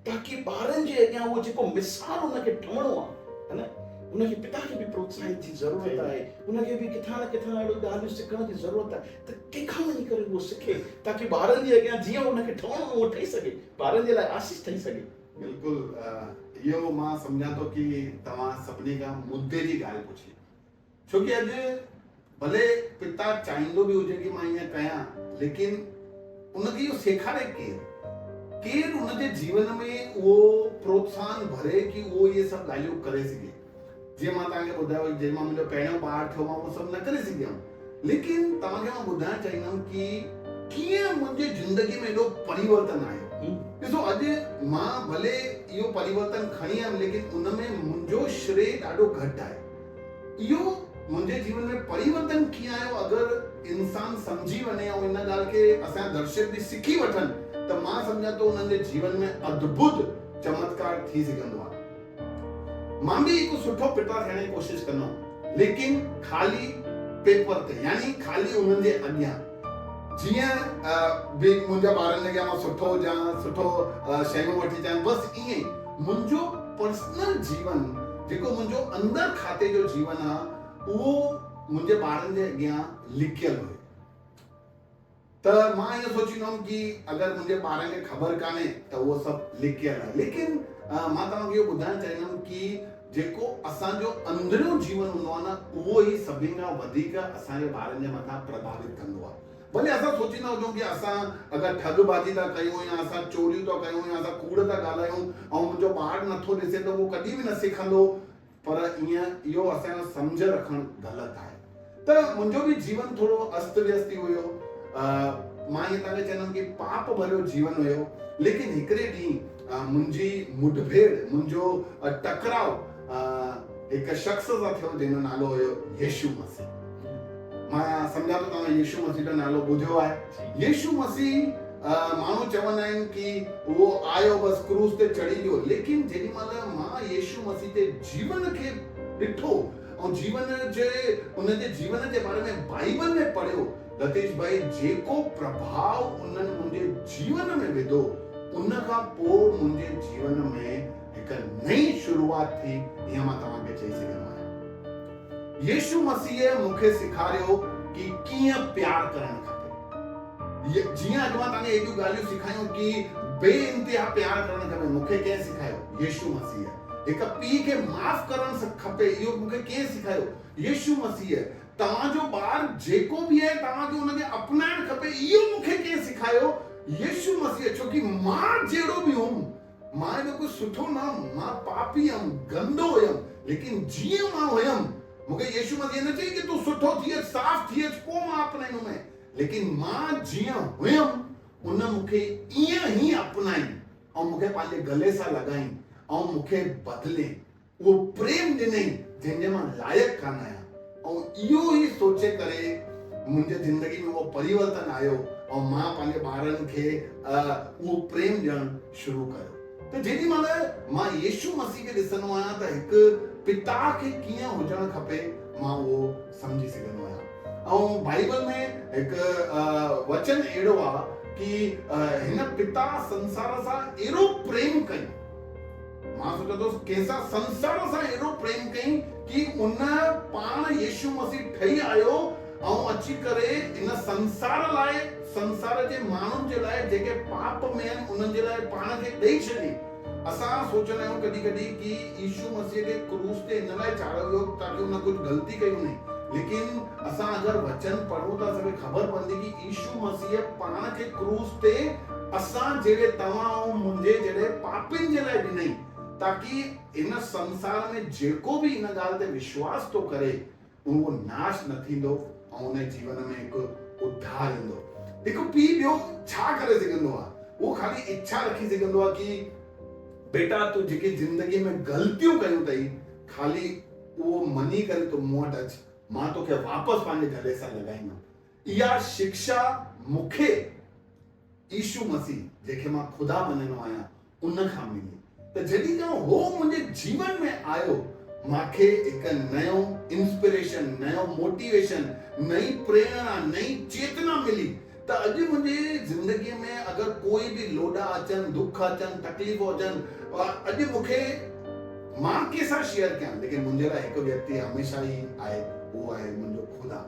تاڪي ٻارن جي اڳيان اهو جيڪو مثال ان کي ٺهڻو آهي نه ان کي پتا کي به پروتساهت جي ضرورت آهي ان کي به ڪٿان نه ڪٿان اهڙو ڳالهيون سکڻ جي ضرورت آهي ته ڪنهن کان وڃي ڪري اهو سکي تاڪي ٻارن جي اڳيان جيئن ان کي ٺهڻو اهو ٺهي سگهي ٻارن جي لاء آشيش ٺهي سگهي. بلڪل اهو مان سمجهان ٿو ڪي توهان سڀني کان مدي جي ڳالهه پڇي. ڇو ڪي اڄ ڀلي پتا چاهيندو به هجي ڪي مان ائين ڪيان ليڪن ان کي اهو سيکاري ڪير؟ ڪير ان جي جيون ۾ اهو پروتساهن ڀري ڪي اهو اهي سڀ ڳالهيون ڪري سگهي. جيئن مان توهان کي ٻڌايو جنهن مهل منهنجو پهريون ٻار ٿيو مان اهو سڀ نه ڪري سگهيم ليڪن توهان کي مان ٻڌائڻ چاهيندم ڪي ڪيئن منهنجي زندگي ۾ ايڏو پريورتن آيو. ڏسو اڄ مان ڀلي اهو پريورتن کڻي آيم ليڪن ان ۾ منهنجو شري ڏاڍو گهٽ آهي. اهو منهنجي جيون ۾ پريورتن ڪيئن آيو اگر انسان سمجهي وڃي ۽ ان ڳالهه کي اسان جا درشڪ به سکي وٺن ته مان سمجهان ٿو انهن جي جيون ۾ ادڀت چمتڪار ٿي سگهندو آهي. مان به هڪ سٺو پتا ٿيڻ جي ڪوشش ڪندو هوم ليڪن خالي پيپر تي يعني خالي انهن جي اڳيان جيئن به منهنجا ٻارن جي اڳيان مان سٺو هجان سٺو شيون وٺي اچان بس ائين ئي منهنجو پرسنل جيون جيڪو منهنجو اندر کاتي جو جيون آ اهو منهنجي ٻارن جي اڳيان لڪيل هيو ته مان ائين سوچيندو هوم ڪي اگر منهنجي ٻارن کي خبر ڪانهي ته اهو سڀ لڪيل آهي ليڪن مان توهان کي اهو ٻڌائڻ چاهيندم ڪي جيڪو اسان جو اندريون جيون هوندو آهي نه اهو ئي سڀني کان وڌيڪ اسان جي ٻارن جي مٿان پرڀاوت ڪندو آهي ڀلي اسان سوچيندا هجون ڪي اسان اگر ٺڳ بازي ٿا ڪيون يا اسان چوريون ٿا ڪيون يا اسان ڪوڙ ٿا ڳالهايون ۽ منهنجو ٻار نٿو ڏسي ته اهو ڪڏهن به نه سکندو پر ائين اهو اسان جو سمجهه رکڻ غلط آهي ته منهنجو به جيون ٿورو است ويست ئي هيو مان ائين توهان کي چوندم ڪي پاپ ڀريو جيون هيو ليڪن هڪڙي ڏينهن منهنجي مٺڀيڙ منهنجو ٽڪراء هڪ شخص سان ٿيو جنهن جو نالو هيو يشو مسيح. مان سمجهان ٿو توهان يشو مسيح جو نالو ٻڌيو آهي. يشو مسيح ماڻهو چوندا آهن ڪي اهو آيو بس ڪروس تي چڙهي ويو ليڪن جيڏي مهل مان يشو مسيح جي جيون کي ڏٺو ۽ جيون جي ان جي جيون جي باري ۾ بائيبل ۾ پڙهيو لتيش ڀائي جيڪو پرڀاء انهن منهنجي جيون ۾ وڌو ان کان پوء منهنجي جيون ۾ هڪ نئين شروعات ٿي اها مان توهان کي چئي سگهندو آهيان. يسوع مسيح مون کي سيکاريو ڪي ڪيئن پيار ڪرڻ کپي. جيئن اڄ مان توهان کي ايڏيون ڳالهيون سيکايون ڪي بي انتها پيار ڪرڻ کپي مون کي ڪنهن سيکايو؟ يسوع مسيح. هڪ پيء کي معاف ڪرڻ کپي اهو مون کي ڪنهن سيکايو؟ يسوع مسيح. توهان جو ٻار جيڪو به آهي توهان کي ان کي اپنائڻ کپي اهو مون کي ڪنهن سيکايو؟ يسوع مسيح. ڇو ڪي مان جهڙو به هوم مان ايڏو ڪجهه سٺو نه هئم، مان پاپي هئم، گندو هيم، ليڪن جيئن مان هيم، مون کي يسوع مسيح نه چيائين ڪي تون سٺو ٿي اچ، صاف ٿي اچ، پوء مان اپنائيندومانء، ليڪن مان جيئن هيم، ان مون کي ائين ئي اپنائين ۽ مون کي پنهنجي گلي سان لڳائين ۽ مون کي بدلين. اهو پريم ڏنئين جنهن جي مان لائق ڪانه آهيان ۽ اهو ئي سوچي ڪري منهنجي زندگي ۾ اهو پريورتن آيو ۽ مان پنهنجي ٻارن کي اهو پريم ڏيڻ شروع ڪيو ته جيڏي مهل مان يسوع مسيح کي ڏسندو آهيان ته هڪ پتا کي ڪيئن هجڻ کپي مان اهو سمجهي سگهندو آهيان ۽ بائيبل ۾ هڪ وچن اهڙو آهي ڪي هن پتا سنسار سان اهڙو پريم ڪيو مان سوچان ٿو ڪنهن سان سنسار سان اهڙو پريم ڪئين ڪي ان پاڻ يسوع مسيح ٺهي آيو ۽ اچي ڪري ان سنسار لاء سنسار جي ماڻهن جي لاء جيڪي پاپ ۾ آهن انهن جي لاء پاڻ کي ڏئي ڇڏيائين. اسان سوچندا آهيون ڪڏهن ڪڏهن ڪي يسوع مسيح کي ڪروس تي ان لاء چاڙهيو ويو تاڪي ان ڪجهه غلطي ڪئي هوندي ليڪن اسان اگر وچن پڙهون ته اسان کي خبر پوندي ڪي يسوع مسيح پاڻ کي ڪروس تي اسان جهڙي توهان ۽ منهنجي جهڙي پاپين جي لاء ڏنائين، تاڪي هن سنسار ۾ جيڪو به ان ڳالهه تي وشواس ٿو ڪري، اهو ناش نه ٿيندو ۽ ان جي جيون ۾ هڪ اڌار ايندو. هڪ پيء ٻيو ڇا ڪري سگهندو آهي؟ اهو خالي اڇا رکي سگهندو آهي ڪي بيٽا تون جيڪي زندگيء ۾ غلطيون ڪيون اٿئي، خالي اهو مڃي ڪري تون مون وٽ اچ، مان توکي واپس پنهنجي گلي سان لڳائيندم. اها شڪشا مون کي يسوع مسيح جنهن کي مان خدا مڃندو آهيان ان کان ملي ته جڏهن کان هو منهنجي جيون ۾ آيو مان کي هڪ نيو انسپريشن نيو موٽيويشن نئين پريرڻا نئين چيتنا ملي ته اڄ منهنجي زندگي ۾ اگر ڪوئي به لوڏا اچن دک اچن تڪليفون اچن اڄ مون کي مان ڪنهن سان شيئر ڪيان ليڪن منهنجي لاء هڪ ويڪتي هميشه ئي آهي اهو آهي منهنجو خدا.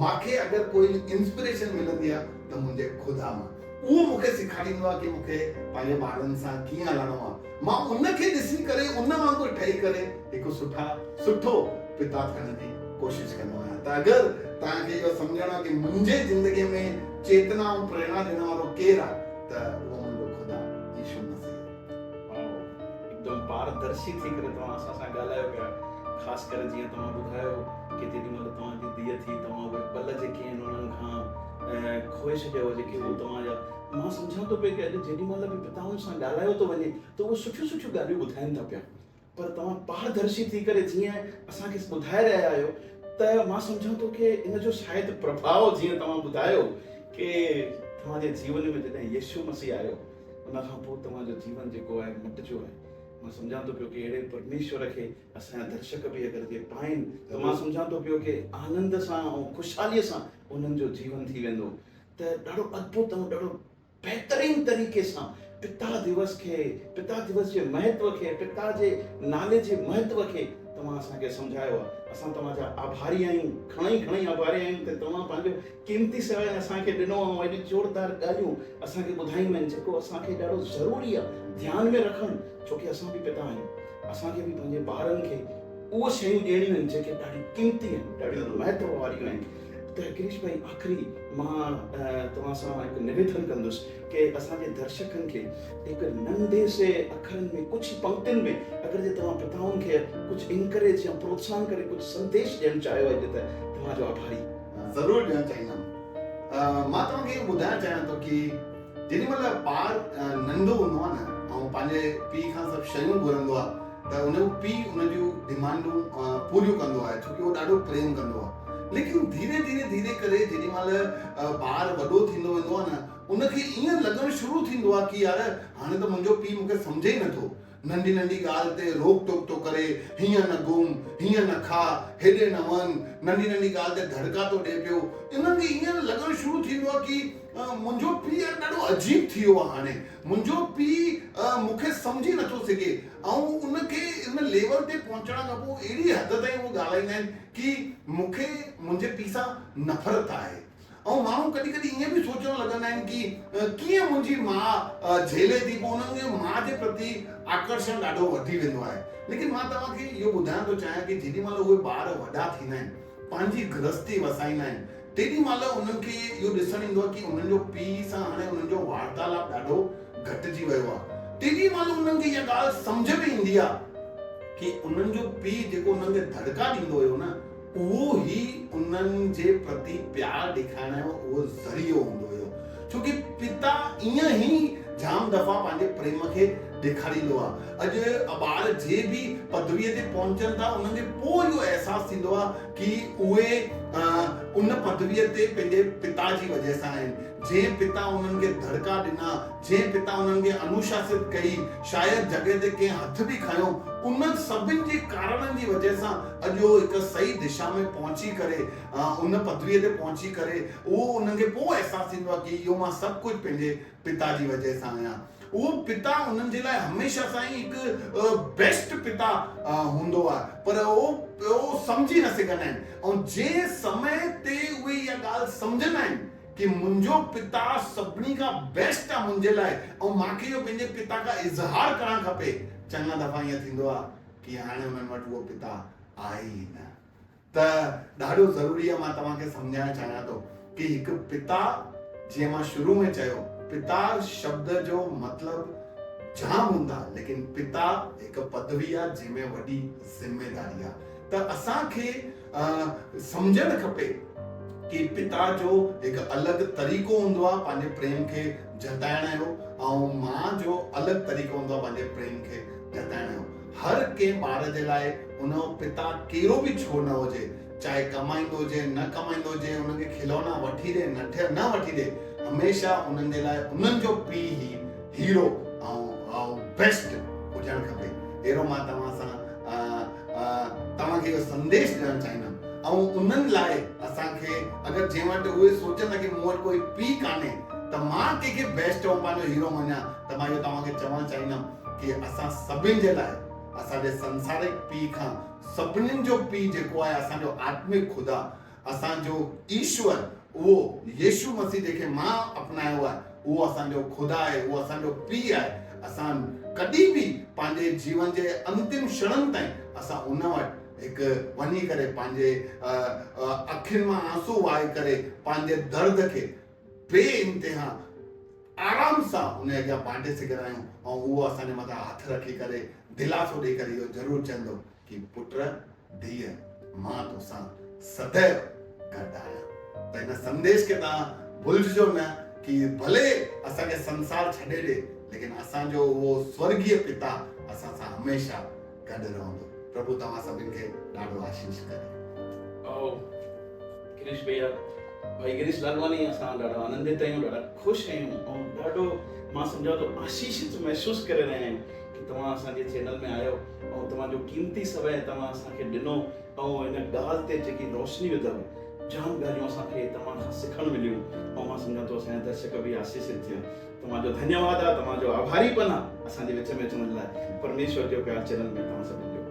مان کي اگر ڪوئي انسپريشن ملندي آ ته منهنجي خدا مان. اهو مون کي سيکاريندو آ ڪي مون کي پنهنجي ٻارن سان ڪيئن هلڻو آ. مان ان کي ڏسي ڪري ان وانگر ٺهي ڪري هڪ سٺا سٺو پتا ٿيڻ جي ڪوشش ڪندو آهيان ته اگر توهان کي اهو سمجهڻو آ ڪي منهنجي زندگي ۾ چيتنا ۽ پريرڻا ڏيڻ وارو ڪير آ ته اهو منهنجو خدا يسوع مسيح آهي. واو هڪدم پاردرشي ٿي ڪري توهان اسان سان ڳالهايو پيا خاص ڪري جيئن توهان ٻڌايو ڪي جيڏي مهل توهان جي ڌيء ٿي توهان اهي پل جيڪي آهن انهن کان کوئي ڇڏيا هئا جيڪي هو توهان جا مان سمجهان ٿو پيو ڪي اڄ جيڏي مهل به پتائن سان ڳالهايو ٿو وڃي ته اهي سٺيون سٺيون ڳالهيون ٻڌائين ٿا پيا پر توهان پاردرشي ٿي ڪري جيئن اسان کي ٻڌائي رهيا آهيو ته مان سمجهان ٿو ڪي ان جو شايد پرڀاء جيئن توهان ٻڌايو ڪي توهان جي جيون ۾ جڏهن يسوع مسيح آيو ان کان پوء توهان جو جيون جيڪو آهي مٽجيو آهي. مان سمجهان ٿو پيو ڪي اهڙي پرميشور کي اسان جا درشڪ به اگر جي پائين ته مان سمجهان ٿو پيو ڪي آنند سان ۽ خوشحاليء سان انهن جو جيون ٿي ويندو ته ڏاڍو ادڀت ۽ ڏاڍو بهترين طريقي سان پتا دوس کي پتا دوس جي مهتو کي پتا جي نالي جي مهتو کي توهان اسان کي سمجهايو آهي. اسان توهان جا آڀاري آهيون گهڻا ئي گهڻا ئي آڀاري آهيون ته توهان پنهنجو قيمتي سمي اسان کي ڏنو ۽ ايڏيون زوردار ڳالهيون اسان کي ٻڌايون آهن جيڪو اسان کي ڏاڍو ضروري آهي ڌيان ۾ رکڻ ڇو ڪي اسان به پتا آهيون اسان کي به پنهنجي ٻارن کي اهي شيون ڏيڻيون آهن جيڪي ڏاڍيون قيمتي آهن ڏاڍيون مهتو واريون آهن ته گريش ڀائي آخري مان توهان سان هڪ نويدن ڪندس ڪي اسان جي درشڪن کي هڪ ننڍي سي اکرن ۾ ڪجهه پنڪتين ۾ اگر جي توهان پتائن کي ڪجهه انڪريج يا پروتساهن ڪري ڪجهه سنديش ڏيڻ چاهيو اڄ ته توهان جو آڀاري. ضرور ڏيڻ چاهيندم. مان توهان کي اهو ٻڌائڻ چاهيان ٿو ڪي جيڏي مهل ٻار ننڍو هوندو آهي نه ۽ پنهنجي پيء کان سڀ شيون گهرندو آهي ته ان جو پيء ان جون ڊمانڊون پوريون ڪندو آهي ڇو ڪي هو ڏاڍو پريم ڪندو آهي ليڪن ڌيري ڌيري ڌيري ڪري جيڏي مهل ٻار وڏو ٿيندو ويندو آهي نه ان کي ائين لڳڻ شروع ٿيندو آهي ڪي يار هاڻي ته منهنجو پيء مون کي سمجهي ئي نٿو ننڍي ننڍي ڳالهه تي روڪ ٽوڪ ٿو ڪري، هيئن نه گهم، هيئن نه کاء، هيڏي نه وڃ، ننڍي ننڍي ڳالهه تي ڌڙڪا ٿو ڏئي پيو. انهن کي ائين لڳڻ شروع ٿيندو آهي ڪي منهنجو پيء يار ڏاڍو عجيب ٿي ويو آهي هاڻي، منهنجو پيء مون کي سمجهي نٿو سگهي. ۽ ان کي ان ليول تي پهچڻ کان پوء اهڙي حد تائين اهي ڳالهائيندا آهن ڪي مون کي منهنجي پيء سان نفرت آهي ۽ ماڻهو ڪڏهن ڪڏهن ائين به سوچڻ لڳندا آهن ڪي ڪيئن منهنجي ماء جهيلي ٿي پوء انهن کي ماء جي پرتي آڪرشڻ ڏاڍو وڌي ويندو آهي ليڪن مان توهان کي اهو ٻڌائڻ ٿو چاهيان ڪي جيڏي مهل اهي ٻار وڏا ٿيندا آهن پنهنجي گرهستي وسائيندا آهن تيڏي مهل انهن کي اهو ڏسڻ ايندو آهي ڪي انهن جو پيء سان هاڻي انهن جو وارتالاپ ڏاڍو گهٽجي ويو آهي. تيڏي مهل انهن کي اها ڳالهه سمجهه ۾ ايندي آهي ڪي انهن جو پيء جيڪو انهن کي ڌڙڪا ڏيندو هيو نه اهو ئي انهن جي پرتي پيار ڏيکارڻ جو اهو ذريعو هوندو هيو. ڇو ڪي پتا ائين ئي جام دفعا پنهنجي پريم کي ڏيکاريندو آهي. اڄ ٻار جي به پدويء تي پهچن ٿا انهن کي پوء اهو احساس ٿيندو آهي ڪي اهي ان پدويء تي پنهنجي پتا جي وجهه سان آهن. جنهن پتا انهن کي ڌڙڪا ڏنا، جنهن پتا انهن کي انوشاست ڪئي، شايد جڳهه تي ڪنهن هٿ به کنيو، انهن سڀن جي ڪارڻن جي وجهه سان اڄ اهو هڪ صحيح دشا ۾ پهچي ڪري ان پدويء تي پهچي ڪري اهو انهن کي پوء احساس ٿيندو آهي ڪي اهو مان سڀ ڪجهه پنهنجي پتا جي وجهه سان آهيان. اهو پتا انهن جي لاء هميشه سان ئي هڪ بيسٽ پتا هوندو آهي پر اهو اهو سمجهي نه سگهندا آهن ۽ جنهن سمي تي اهي اها ڳالهه سمجهندا آهن ڪي منهنجو پتا سڀني کان بيسٽ آهي منهنجي لاء ۽ مانکي اهو پنهنجي پتا کان اظهار ڪرڻ کپي چڱا دفعا ائين ٿيندو آهي ڪي هاڻي انهن وٽ اهو پتا آهي ئي نه. ته ڏاڍو ضروري آهي مان توهان کي سمجهائڻ چاهيان ٿو ڪي هڪ پتا جيئن مان شروع ۾ چيو پتا شبد جو مطلب جام هوندا ليڪن پتا هڪ پدوي آهي جنهن ۾ وڏي ذميداري آهي ته اسان کي سمجهڻ کپي ڪي پتا جو هڪ الڳ طريقو هوندو آهي پنهنجي پريم کي جتائڻ جو ۽ ماء جو الڳ طريقو هوندو آهي پنهنجي پريم کي جتائڻ جو. هر ڪنهن ٻار جي لاء ان جو پتا ڪهڙو به ڇو نه هجي، چاهي ڪمائيندو هجي، نه ڪمائيندو هجي، انهن کي کلونا وٺي ڏي، نه وٺي ڏي، هميشه انهن جي لاء انهن جو پيء ئي هيرو ۽ بيسٽ هجڻ کپي. اهڙو مان توهان سان توهان کي اهو سنديش ڏيڻ چاهيندم ۽ انهن لاء اسان کي اگر جنهن وٽ اهي سوچن ٿا ڪي مون وٽ ڪوئي پيء ڪانهي ته مان ڪنهن کي بيسٽ ۽ پنهنجو هيرو مڃان ته مان اهو توهان کي چوڻ چاهيندم ڪي اسان سڀن جي لاء اسان جي سنسارڪ پيء کان سڀنين جو پيء جيڪو آهي اسان جو آتمڪ خدا اسان جو ايشور اهو يسوع مسيح جنهن کي مان اپنايو آهي اهو اسان جو خدا آهي اهو اسان جو پيء آهي اسان ڪڏهن به پنهنجي جيون جي انتم ڪشڻن تائين اسان ان وٽ هڪ وڃي ڪري پنهنجي اکين مان آنسو وهائي ڪري پنهنجي درد کي بي انتها آرام سان ان جي اڳيان بانٽي سگهندا آهيون ۽ اهو اسان جي مٿان هٿ رکي ڪري دلاسو ڏئي ڪري اهو ضرور چوندو ڪي پٽ ڌيء مان توسان سديو گڏ آهيان ته هن سنديش کي توهان ڀلججو نه ڪي ڀلي اسان کي سنسار ڇڏي ڏي ليڪن اسان جو اهو سورڳيه پتا اسان سان هميشه گڏ رهندو. پرڀو توهان سڀن کي ڏاڍو آشيش ڪري. او گريش ڀيا ڀائي گريش لالواني اسان ڏاڍا آنندت آهيون ڏاڍا خوش آهيون ۽ ڏاڍو مان سمجهان ٿو آشيشت محسوس ڪري رهيا آهيون ڪي توهان اسان جي چينل ۾ آيو ۽ توهان جو قيمتي سمي توهان اسان کي ڏنو ۽ ان ڳالهه تي جيڪي روشني وڌو جام ڳالهيون اسان کي توهان کان سکڻ مليون ۽ مان سمجهان ٿو اسان جا درشڪ به آشيشت ٿيا توهان جو ڌنيواد آ توهان جو آڀاري پن آ اسان جي وچ ۾ اچڻ لاء پرميشور جو پيار چينل ۾ توهان سڀن جو.